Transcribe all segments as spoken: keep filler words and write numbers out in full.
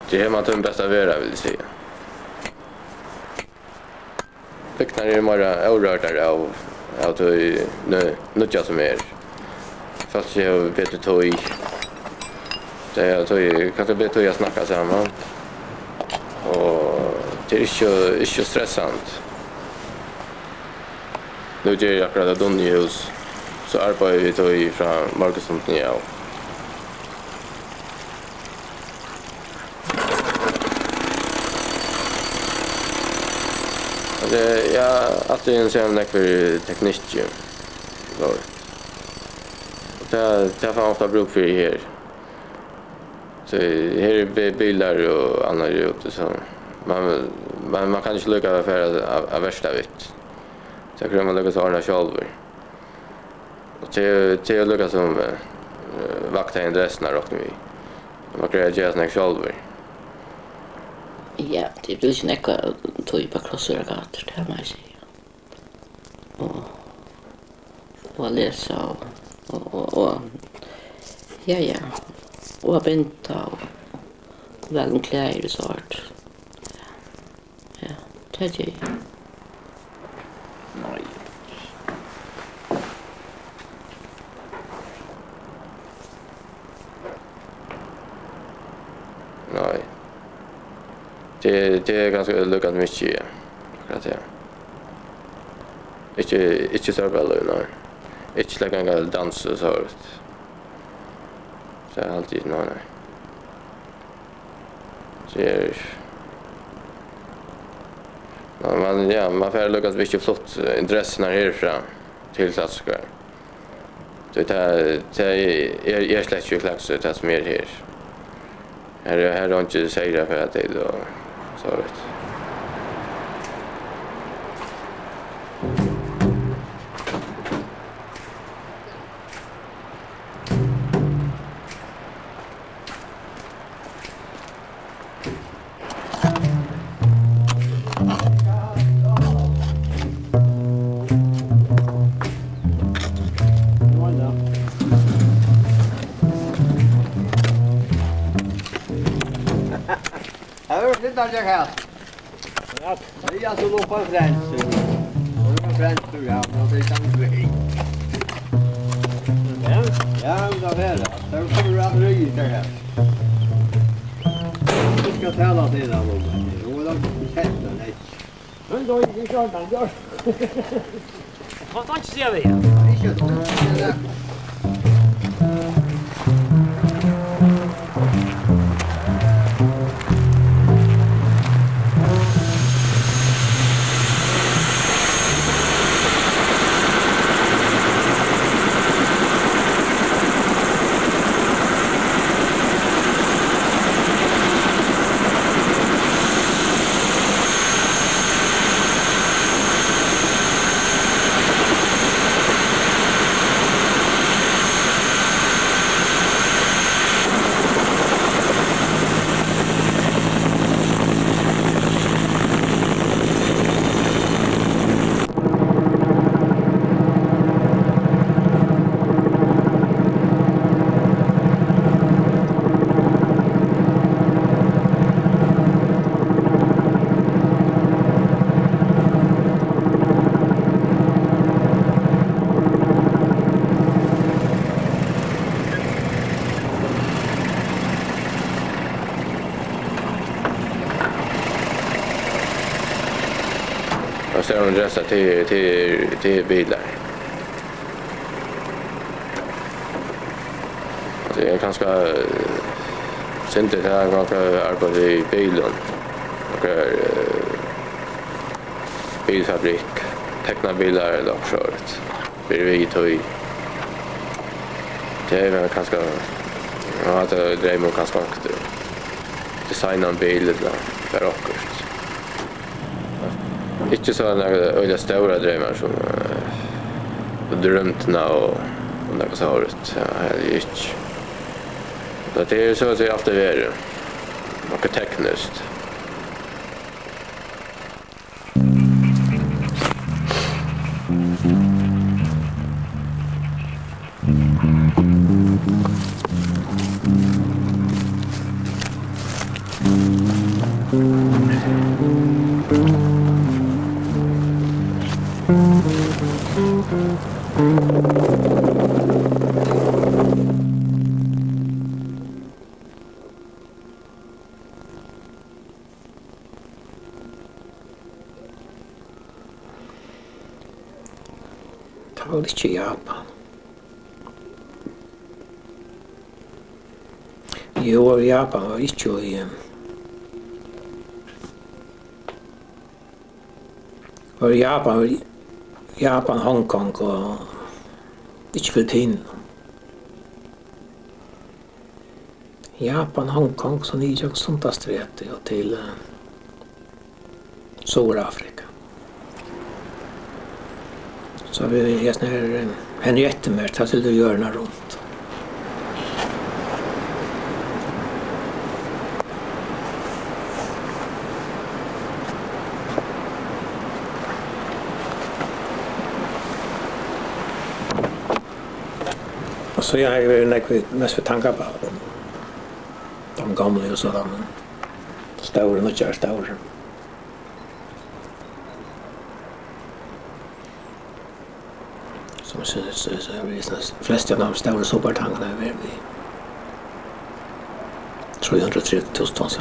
Tað er her, man tímir best at vera, vil eg siga. Bygdin er meira órørdar av, av tí nú-, nýggja sum er. Fólk hava betri tíð. Tey hava tí, kanska betri tíð at snakka saman. Og tað er ikki, ikki stressandi. Nú geri eg akkurát eitt dunnuhús, so arbeiði vit tí frá morgunstundini av. Altso, ja, alt er ein serligur nógvur teknikkur, so. Og tað, tað fær man ofta brúk fyri her. So her eru bi-, bilar og annað úti, so man, man, man kann ikki líka væl fara á, á verkstað við. Tað krevur man líka so ordna sjálvur. Og tað, tað er líka sum, eh, vakta interessuna, rokni vit. Man greiðir at gera snakk sjálvur. Ja, tað er ikki nógv tíð upp á krossur og gatur, tað má eg siga. Og, og at lesa og, og, og, og, ja, ja. Og at binda og, og væl um klæðir og sovorðið. Ja, tað geri eg. Nei. Nei. Tað, tað er kanska líka mikið, ja. Akkurát, ja. Ikki, ikki stórbellív, nei. Ikki til at ganga til dans og sovorðið. Tað er altíð, nei, nei. So er, man, man, ja, man fær líka ikki flutt, eh, interessurnar herfrá til Klaksvíkar. So tað, tað er, er slett ikki í Klaksvík, tað sum er her. Her, her er eingin seyður at fara til og so, veit. Her er det litt av det her. Ja. Ja, so lå på en frans. Lå på en frans, ja, men det er ikke noe gøy. Ja. Ja, men da er det. Da kommer du aldri ut det her. Du skal tale til deg om det. Nå er det ikke kjent, men det er ikke. Men da er det ikke sånn, han gjør. Hvat han ikke sier vi? Ikke det. Og so er hon dressað til, til, til bilar. Tað er kanska, eh, synd, at tað er kanska arbeiði við bilum. Okkara, eh, bilfabrikk, tekna bilar ella okkurt sovorðið. Verið við í tí. Tað er vel kanska, ja, tað er dreymur kanska onkuntíð. Designa ein bil ella bara okkurt. Ikki so nakrar øgiliga stórar dreymar sum, eh, út í rúmdina og, og nakað sovorðið. Ja, hevði eg ikki. So tað er so at siga alt er verið. Nakað tekniskt. Tað var ikki Japan. Jú, Japan var ikki í, eh, var Japan, Japan, Hong Kong og ikki Filippinum. Japan, Hong Kong, so niður gjøgnum Sundastrætið og til, eh, Suðurafrika. So við hesum her, eh, Henriette-merkið, tað sigldi jørðina runt. Og so havi eg verið nógv við, mest við Tangabátin. Teir gomlu og sovorðið, men stórir, nýggjar, stórir. Sum eg siga, so, so, so, vit, flest av teimum stóru supertankarnir hava verið við trý hundrað og tretivu túsund tons.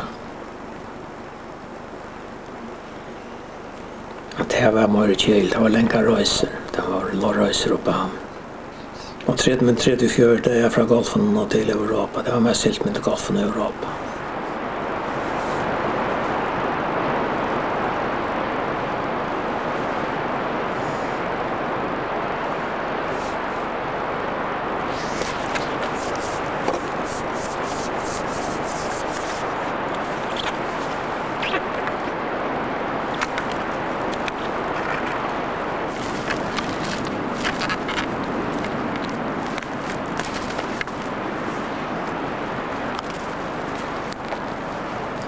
At tað var meira keðiligt, tað var langar reisur, tað var lo-, reisur upp á. Og tretivu, men tretivu, fjøruti dagar frá Golfinum og til Europa, tað var mest siglt millum Golfin og Europa.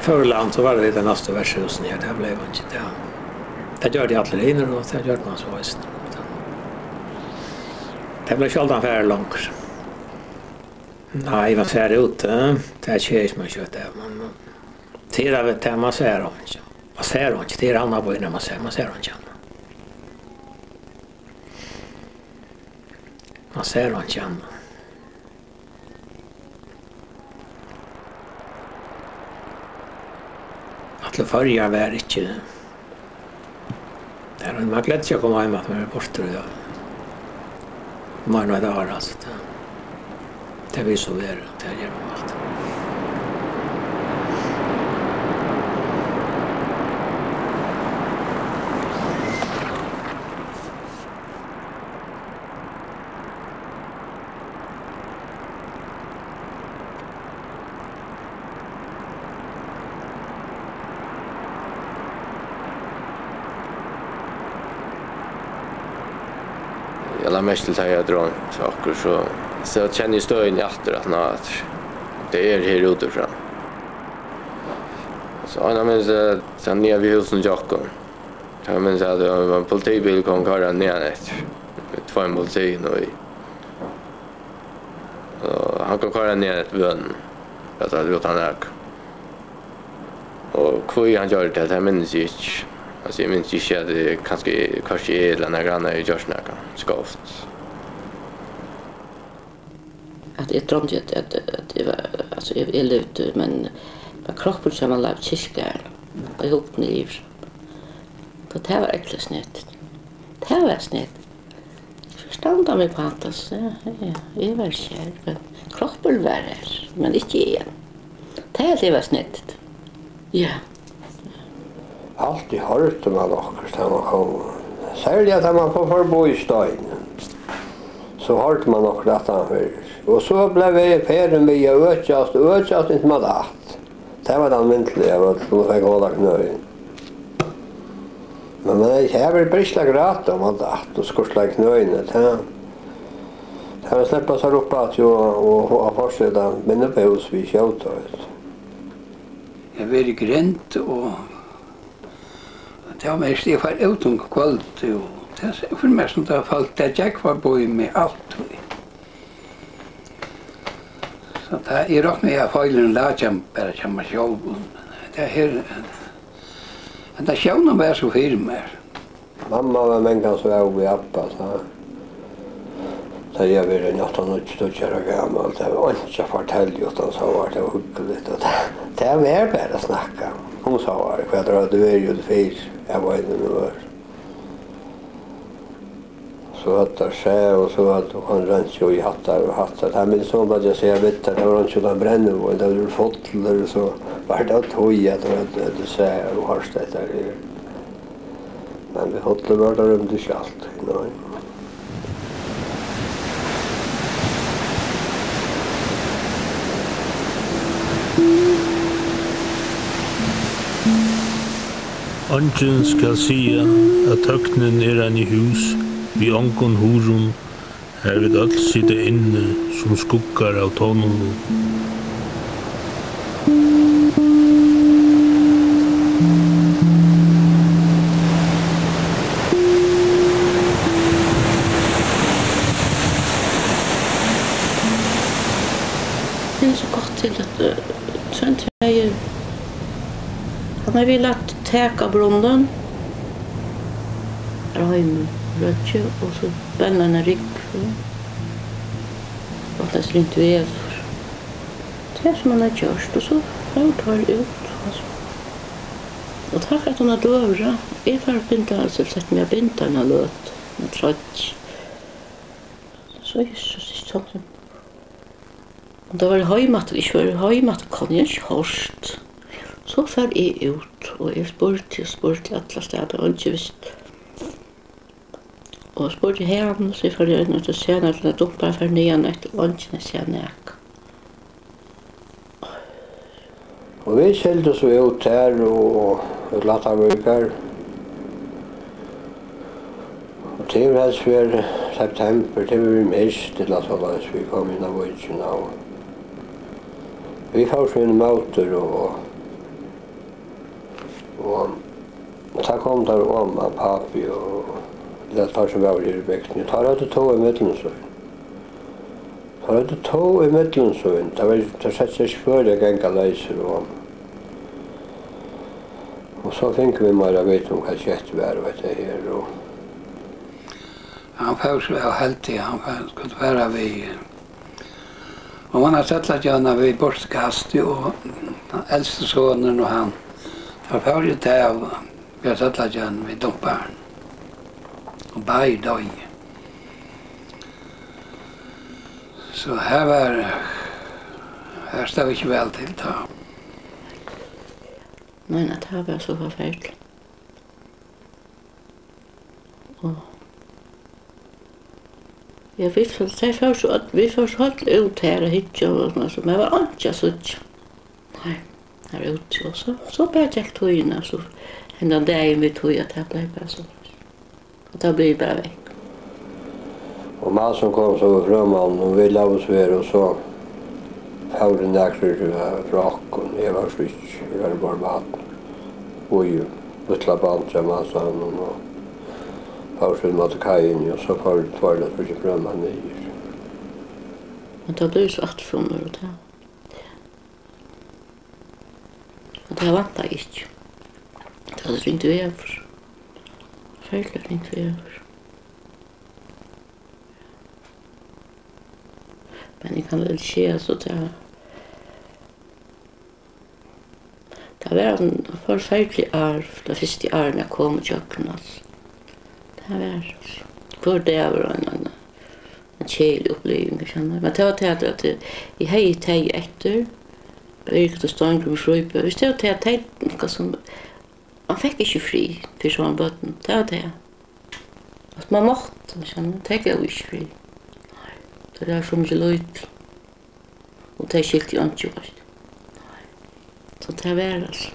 Fór í land, so var tað við tey næstu vertshúsini her, tað bleiv einki, tað, tað gjørdu allir hinir, og tað gjørdi man so eisini. Tað bleiv sjáldan farið longur. Nei, man sær úti, tað keðist man ikki av, men, men tað er tað, man sær einki. Man sær einki, tað er annað, man sær, man sær einki annað. Man sær einki annað. Ætli Føroyar var ikki, tað er, man gleðist at koma heim, at man er burtur, ja. Meir enn eitt ár, altso, tað, tað vil so vera, tað ger man altíð. Eg legði merki til, tá eg hevði droymt okkurt, so, so kenni eg støðini aftur, aftaná, at tað er her úti frá. So, ein av mínum, eh, tað niðan við húsini hjá okkum. Tá minnist eg, at, eh, ein politibilur kom koyrandi niðan eftir. Við tveimum politium í. Og hann kom koyrandi niðan eftir vegnum. At tað var hann, og hví hann gjørdi tað, tað minnist eg ikki. Altso, eg minnist ikki, at eg, kanska eg, hvørki eg ella nakar annar hevði gjørt nakað skeivt. At eg droymdi, at, at, at eg var, altso, eg, eg livdi, men, men kroppurin hjá mær lá í kirkjugarðinum, og eg hugdi niður. So tað var ógvuliga snedigt. Tað var snedigt. So standa vit upp á hatta, so, ja, ja, eg var ikki har, men kroppurin var har, men ikki eg. Tað helt eg var snedigt. Ja. Altíð hoyrdi man okkurt, tá man kom. Serliga tá man fór forbí Steinin, so hoyrdi man okkurt aftanfyri. Og so bleiv ferðin við at økjast og økjast, inntil man datt. Tað var tann myndugleikin av øllum, man fekk hol á knøini. Men man hevði ikki verið bristin at gráta, um man datt og skurslaði knøini. Tað, tað var at sleppa sær upp aftur og, og, og fortseta, men upp á hús við skjóta, veit tú. Eg var í grind, og tað var mest, eg fór út um kvøldið, og tað sá fyri mær, sum tað var fólk, tað gekk forbí meg altíð. So tað, eg rokni, at feilin lá hjá, bara hjá mær sjálvum. Ja, her, henda sjónin var so fyri mær. Mamma var mangan svav við abba, tá, tá eg var ein átta, níggju, tíggju ára gamal. Tað var einki at fortelja uttan sovorðið, tað var hugnaligt, og tað, tað var bara at snakka um sovorðið, hvat tað hevði verið út fyrr av einum og øðrum. So høvdu teir sæð, og so høvdu hann reinsað í hattar og hattar. Tað minnist hon bara at siga við teir, tað var einki uttan brennivín, tað var fullur, og so var tað tí at teir høvdu, høvdu sæð og hoyrt hetta her. Men við fullu var tað rúmliga ikki altíð, nei. Eingin skal siga, at tøgnin er eini hús við ongum hurðum, har vit øll sita inni sum skuggar av tunlum. Tað er so gott til at, eh, Tróndur hevði, hann hevði lagt tak á brunnin har heima, roykt, og so brenna eina rúgvu. Og tað ringt veður. Tað sum hann hevði gjørt, og so fóru teir út, og so, og tá fekk hann at døgurða. Eg fór at binda, altso, sett meg at binda eina løtu, eina troyggju. So eg so, so, so, um tað var heim aftur, ikki var heim aftur, kann eg ikki hoyrt. So fór eg út, og eg spurdi og spurdi allastaðni, og eingin visti. Og spurdi haðani, so eg fór niðan eftir, sær nakran dumpara, fór niðan eftir, og eingin hevði sæð nakað. Og vit sigldu so út har og, og til Hattarvíkar. Og tað hevur helst verið septembur, tað hevur verið myrkt ella soleiðis, vit komu inn á víkina, og vit fóru so inn móti, og, og tá komu teir oman, pápi og, ella teir sum vóru her í bygdini, teir høvdu tog ímillum sín. Teir høvdu tog ímillum sín, tað var, tað setti seg ikki fyri at ganga leysir, og, og so fingu vit meira at vita um, hvat skett var, og hetta her, og hann fór so av heldi, hann fór, skuldi fara við, og hann hevði trøllagjørna við burturkasti, og elsti sonurin og hann, teir fóru í dag við trøllagjørna við dumparan, og báðir doyðu. So har var, har stóð ikki væl til tá. Nei, nei, tað var so forferdiligt. Og, ja, vit fóru, tey fóru so øll, vit fóru so øll út har at hyggja og sovorðið, men var einki at síggja. Nei, har úti, og so, so bara gekk tíðin, altso, hendan dagin við tí, at tað bleiv bara so. Og tað bleiv bara vekk. Og maðurin kom so við frømanninum, og vit lógu so her, og so fóru nakrir, eh, frá okkum. Eg var so ikki, eg var bara barn. Og í lítla barn hjá manninum, og fóru so móti kaiini, og so fóru tveir ella tríggir frømenn niður. Men tað bleiv so aftur frá mær, og tað Og tað væntaði eg ikki. Tað var ringt veður. Forferdiliga ringt veður. Men eg kann væl siga, so tað, tað var ein forferdiligur árur, tað fyrsta árið eg kom ígjøgnum, altso. Tað var, altso. Hvør dagur var ein, ein, ein keðilig uppliving, skilur tú. Men tað var tað, at, at eg, eg hevði tey eftir, Erik og Steingrím og Fríðbjørn. Viss tað var tað, at tey, nakað sum, man fekk ikki frið fyri sovorðnum børnum. Tað var tað. At man mátti, skilur tú, tey góvu ikki frið. Tey vóru so mikið lítil. Og tey skiltu einki, veitst tú. So tað var, altso.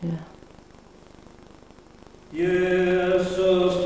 Ja. Jesus,